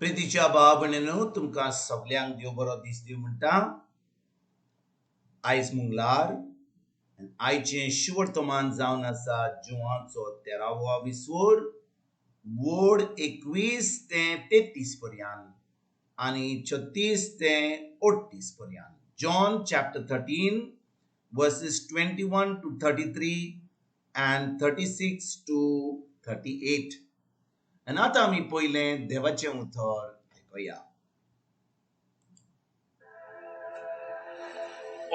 प्रितीच्या भाव भयणीनो, तुमकां सगल्यांक देव बरो दीस दिवं म्हणटा. आयज मंगळार, आयचें शिवर्तमान जावन आसा जुवांचो तेरावो विसोर वोड 21 ते 33 पर्यंत आनी 36 ते 38 पर्यंत. John chapter 13 verses 21 to 33 and 36 to 38. आनी आतां आमी पयलें देवाचें उतर आयकुया.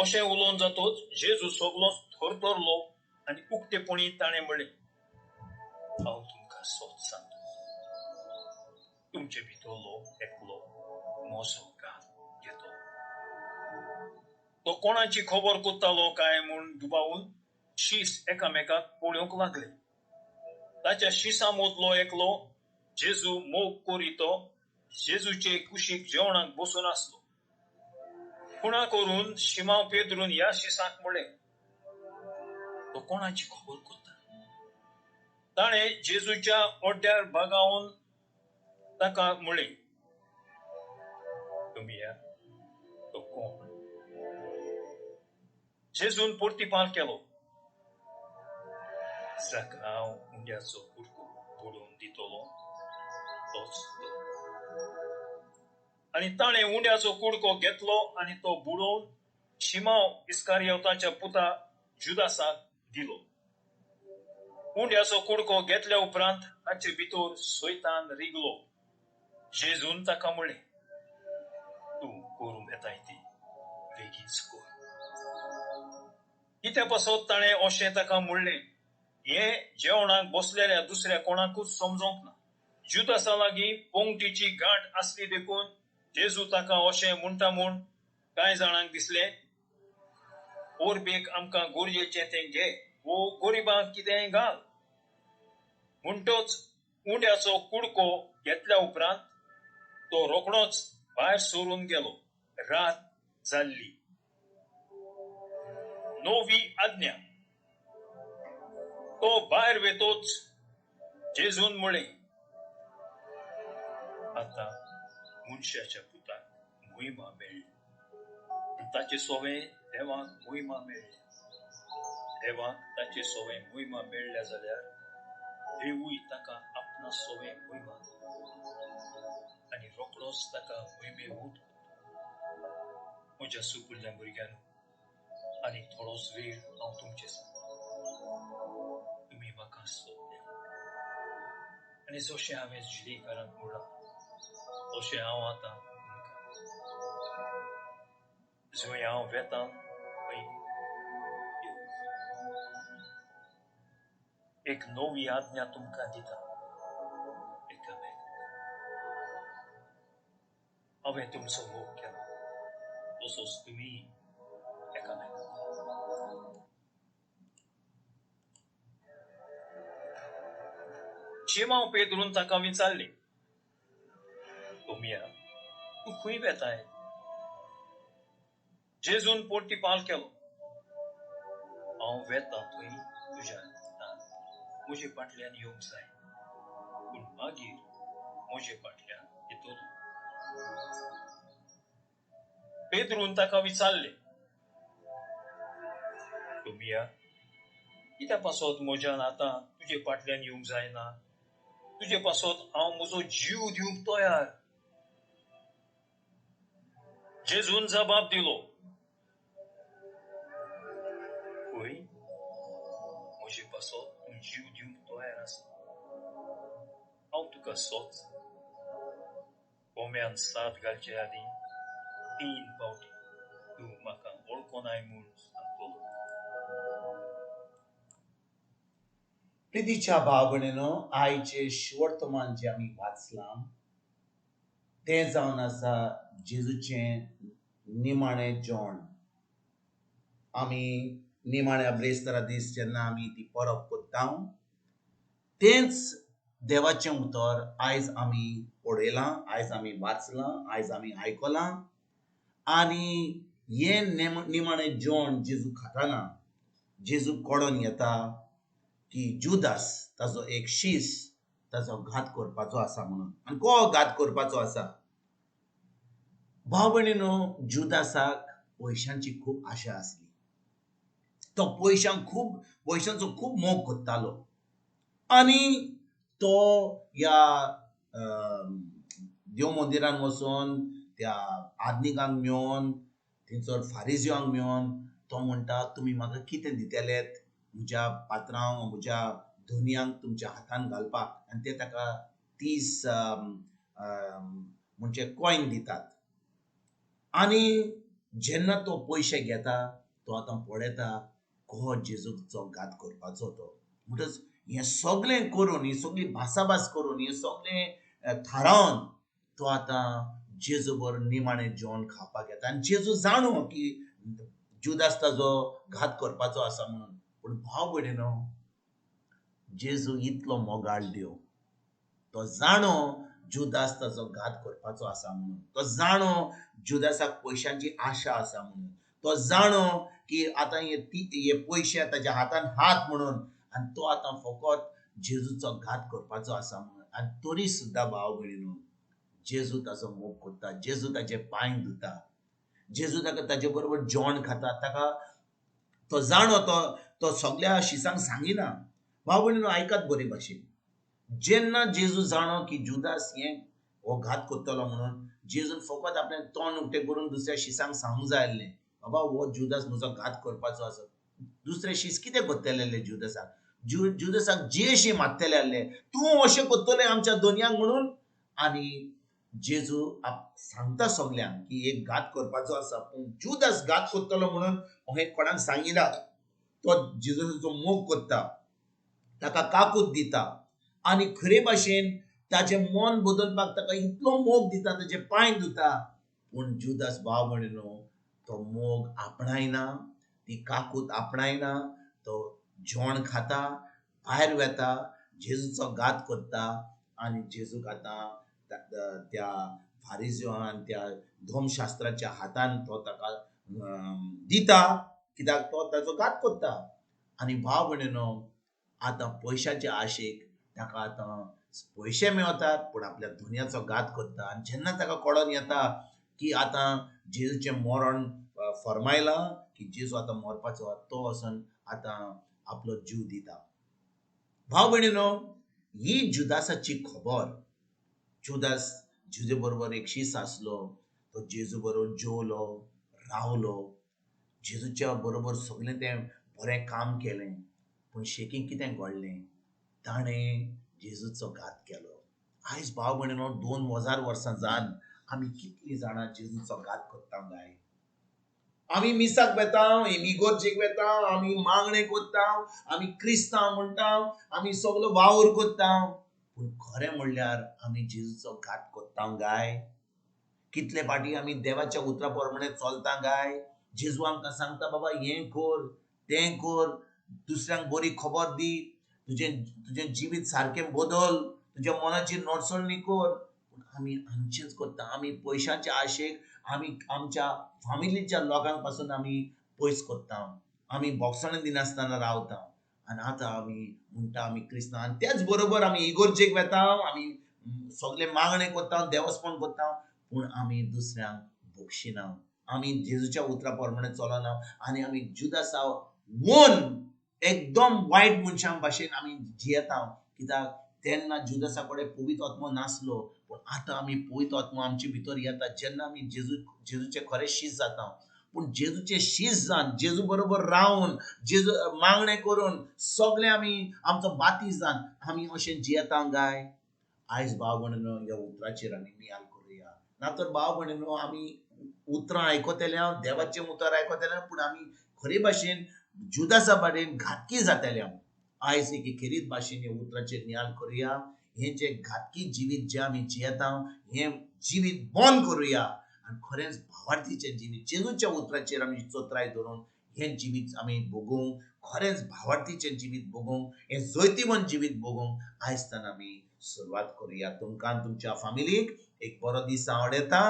अशें उलोवन जातोच जेजू सगलोच थरथरलो आनी उक्तेपणी ताणें म्हणलें, हांव तुमकां सत सांगता, तुमचे भितरलो एकलो म्हजो घात घेतलो. तो कोणाची खबर कोत्तालो काय म्हूण दुबावून शीस एकामेकाक पळोवंक लागले. ताच्या शिसां मदलो एकलो जेजू मोग करी तो जेजूचे कुशीक जेवणाक बसून आसलो. खुणा करून शिमांव पेद्रून ह्या शिसाक म्हणलें, तो कोणाची खबर कोत्ता? ताणें जेजूच्या ओड्ड्यार बागावन ताका म्हणलें, तुमी ह्या तो कोण? जेजून परतिपाल केलो, जाका हांव उंड्याचो कुडको बुडोवन दितलो तोच तो. आनी ताणें उंड्याचो कुडको घेतलो आनी तो बुडोवन शिमांव इस्कारियोताच्या पुता जुदासाक दिलो. उंड्याचो कुडको घेतल्या उपरांत ताचे भितर सैतान रिगलो. जेजून ताका म्हणलें, तूं करूंक येताय ती बेगीच कर. कित्या पासत ताणें अशें ताका म्हणलें हें जेवणाक बसलेल्या दुसऱ्या कोणाकूच समजोंक ना. जुदासा लागीं पोंगटीची गांठ आसली देखून जेजू ताका अशें म्हणटा म्हूण कांय जाणांक दिसलें, ओरबेक आमकां गरजेचें तें घे वो गरिबांक कितेंय घाल. म्हणटच उंड्याचो कुडको घेतल्या उपरांत तो रोखडोच भायर सरून गेलो. रात जाल्ली. नवी आज्ञा. तो भायर वेतोच जेजून म्हणलें, आतां मनशाच्या पुताक मोहिमा मेळ्ळी आनी ताचे सोवे देवाक मोहिमा मेळ्ळी. देवाक ताचे सोवे मोहिमा मेळ्ळ्या जाल्यार देवूय ताका आपणा सोवे मोहिमा आनी रोखडोच ताका मोहिमे वत. म्हज्या सुपुल्ल्या भुरग्यांनो, आनी थोडोच वेळ हांव तुमचे सांगता. तुमी म्हाका सोदले आनी जशें हांवें जुदेकारांक म्हणलां तशें हांव आतां तुमकां, जंय हांव वेतां थंय येवंक. एक नवी आज्ञा तुमकां दिता, एकामेकाक. हांवें तुमचो मोग केला तसोच तुमी एकामेकाक. शिमांव पेद्रून ताका विचारलें, तुमया तूं खंय वेताय? जेजून परतिपाल केलो, हांव वेता थंय तुज्या म्हजे फाटल्यान येवंक जाय, पूण मागीर म्हजे फाटल्यान येतलो. पेद्रून ताका विचारलें, तुमया कित्या पासत म्हज्यान आतां तुजे फाटल्यान येवंक जायना? तुजे पासत हांव म्हजो जीव दिवंक तयार. जेजून जबाब दिलो, खंय म्हजे पासत तूं जीव दिवंक तयार आसा? हांव तुका सोद, कोम्यान साद घालचे आदीं 3 फावटी तूं म्हाका वळखनाय म्हूण सांगतलो. प्रितीच्या भाव भयणीनो, आयचें शिवर्तमान जें आमी वाचलां तें जावन आसा जेजूचें निमाणें जेवण. आमी निमाण्या ब्रेस्तारा दीस जेन्ना आमी ती परब करता तेंच देवाचें उतर आयज आमी पळयलां, आयज आमी वाचलां, आयज आमी आयकलां. आनी हें निमाणें जेवण जेजू खाताना जेजू कडोन येता की जुदास ताजो एक शीस ताचो घात करपाचो आसा म्हणून. आनी को घात करपाचो आसा? भाव भयणीनो, जुदासाक पयशांची खूब आशा आसली. तो पयशांचो खूब मोग करतालो आनी तो ह्या देव मंदिरान वचोन त्या आदनिकांक मेळोन थंयसर फारिजियांक मेळोन तो म्हणटा, तुमी म्हाका कितें दितलेत म्हज्या पात्रांव म्हज्या धनयांक तुमच्या हातान घालपाक. आनी ते ताका 30 म्हणजे कॉयन दितात. आनी जेन्ना तो पयशे घेता तो आतां पळयता को जेजूचो घात करपाचो तो. म्हणटच हें सगळें करून, ही सगळी भासाभास करून, हें सगळें थारावन तो आतां जेजू बरोबर निमाणें जेवण खावपाक येता. आनी जेजू जाणो की जुदास ताजो घात करपाचो आसा म्हणून. पूण भाव भयणीनो, जेजू इतलो मोगाळ देव, तो जाणो जुदास ताजो घात करपाचो आसा म्हणून, तो जाणो जुदासाक पयशांची आशा आसा म्हणून, तो जाणो की आतां हे पयशे ताज्या हातान हात म्हणून, आनी तो आतां फकत जेजूचो घात करपाचो आसा म्हणून. आनी तरी सुद्दां भाव भयणीनो, जेजू ताजो मोग करता, जेजू ताजे पांय धुता, जेजू ताका ताजे बरोबर जेवण खाता. ताका तो जाणो, तो सगळ्या शिसांक सांगिना. भाव भयणीनो, आयकात बरे भाशेन, जेन्ना जेजू जाणो की जुदास हें हो घात करतलो म्हणून, जेजून फकत आपलें तोंड उक्तें करून दुसऱ्या शिसांक सांगूंक जाय आसलें, बाबा हो जुदास म्हजो घात करपाचो आसा. दुसरे शीस कितें करतले आसले जुदासाक? जुदासाक जियेशी मारतले आसले, तूं अशें करतले आमच्या दोनयांक म्हणून. आनी जेजू सांगता सगल्यांक की एक घात करपाचो आसा, पूण जुदास घात करतलो म्हणून हें कोणाक सांगिना. तो जेजूचो मोग करता, ताका काकूत दिता आनी खरे भाशेन ताचें मन बदलपाक ताका इतलो मोग दिता, ताचे पांय धुता. पूण जुदास भाव भयणीनो, तो मोग आपणायना, ती काकूत आपणायना, तो जेवण खाता, भायर वेता, जेजूचो घात करता आनी जेजूक आतां त्या फारिजियान त्या धर्मशास्त्राच्या हातान तो ताका दिता, कित्याक तो ताचो घात करता. आनी भाव भयणीनो, आतां पयशाचे आशेक ताका आतां पयशे मेळतात, पूण आपल्या धनयाचो घात करता. आनी जेन्ना ताका कळोन येता की आतां जेजूचें मरण फर्मायलां की जेजू आतां मरपाचो, तो वचोन आतां आपलो जीव दिता. भाव भयणीनो, ही जुदासाची खबर. जुदास जेजू बरोबर एक शीस आसलो, तो जेजू बरोबर जेवलो, रावलो, जेजूच्या बरोबर सगळें तें बरें काम केलें. पूण शेकी कितें घडलें? ताणें जेजूचो घात केलो. आयज भाव भयणीनो, 2000 वर्सां जावन आमी कितलीं जाणां जेजूचो घात करता काय? आमी मिसाक वेता, इगोर्जेक वेता, आमी मागणें करता, आमी क्रिस्तांव म्हणटा, आमी सगलो वावर करता, पूण खरें म्हणल्यार आमी जेजूचो घात करता काय? कितले फावटी आमी देवाच्या उतरा प्रमाणे चलता काय? जेजू आमकां सांगता, बाबा हें कर, तें कर, दुसऱ्यांक बरी खबर दी, तुजें तुजें जिवीत सारकें बदल, तुज्या मनाची नडसणी कर. पूण आमी आमचेंच करता. आमी पयशांचे आशेक आमी आमच्या फामिलीच्या लोकांक पासून आमी पयस करता, आमी बोगसणां दिनासतना रावता. आनी आतां आमी म्हणटा आमी क्रिस्तांव, आनी त्याच बरोबर आमी इगोर्जेक वेता, आमी सगळे मागणें करता, देवस्पण करता, पूण आमी दुसऱ्यांक बक्षिना, आमी जेजूच्या उतरा प्रमाणे चलना. आनी आमी जुदासा वन एकदम वायट मनशां भाशेन आमी जियेता, कित्याक तेन्ना जुदासा कडेन पवित्र आत्मो नासलो, पूण आतां आमी पवित्र आत्मो आमचे भितर येता जेन्ना आमी जेजूचे खरे शीस जाता. पूण जेजूचे शीस जावन, जेजू बरोबर रावन, जेजू मागणें करून सगळें आमी आमचो बातीस जावन आमी अशें जियेता काय? आयज भाव भयणीनो, ह्या उतराचेर आमी नियाळ करुया. ना तर भाव भयणीनो, आमी उतरां आयकतले, देवाचें उतर आयकतले, पूण आमी खरे भाशेन जुदासा बाडेन घातकी जातले. आयज एके खेरीत भाशेन ह्या उतराचेर नियाळ करुया. हें जें घातकी जिवीत जें आमी जियेता, हें जिवीत बंद करुया आनी खरेंच भावार्थीचें जिवीत जेजूच्या उतराचेर आमी चत्राय धरून हें जिवीत आमी भोगूंक, खरेंच भावार्थीचें जिवीत भोगूंक, हें जैतिवंत जिवीत भोगूंक आयज तान आमी सुरवात करुया. तुमकां तुमच्या फामिलीक एक बरो दीस आवडटा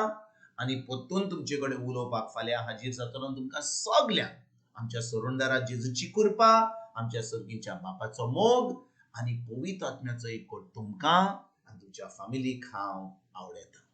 आनी परतून तुमचे कडेन उलोवपाक फाल्यां हाजीर जातलो. तुमकां सगल्यांक आमच्या सोरुंदारा जेजूची कृपा, आमच्या सर्गीच्या बापाचो मोग आनी पवित्र आत्म्याचो एकवट तुमकां आनी तुमच्या फामिलीक हांव आवडयता.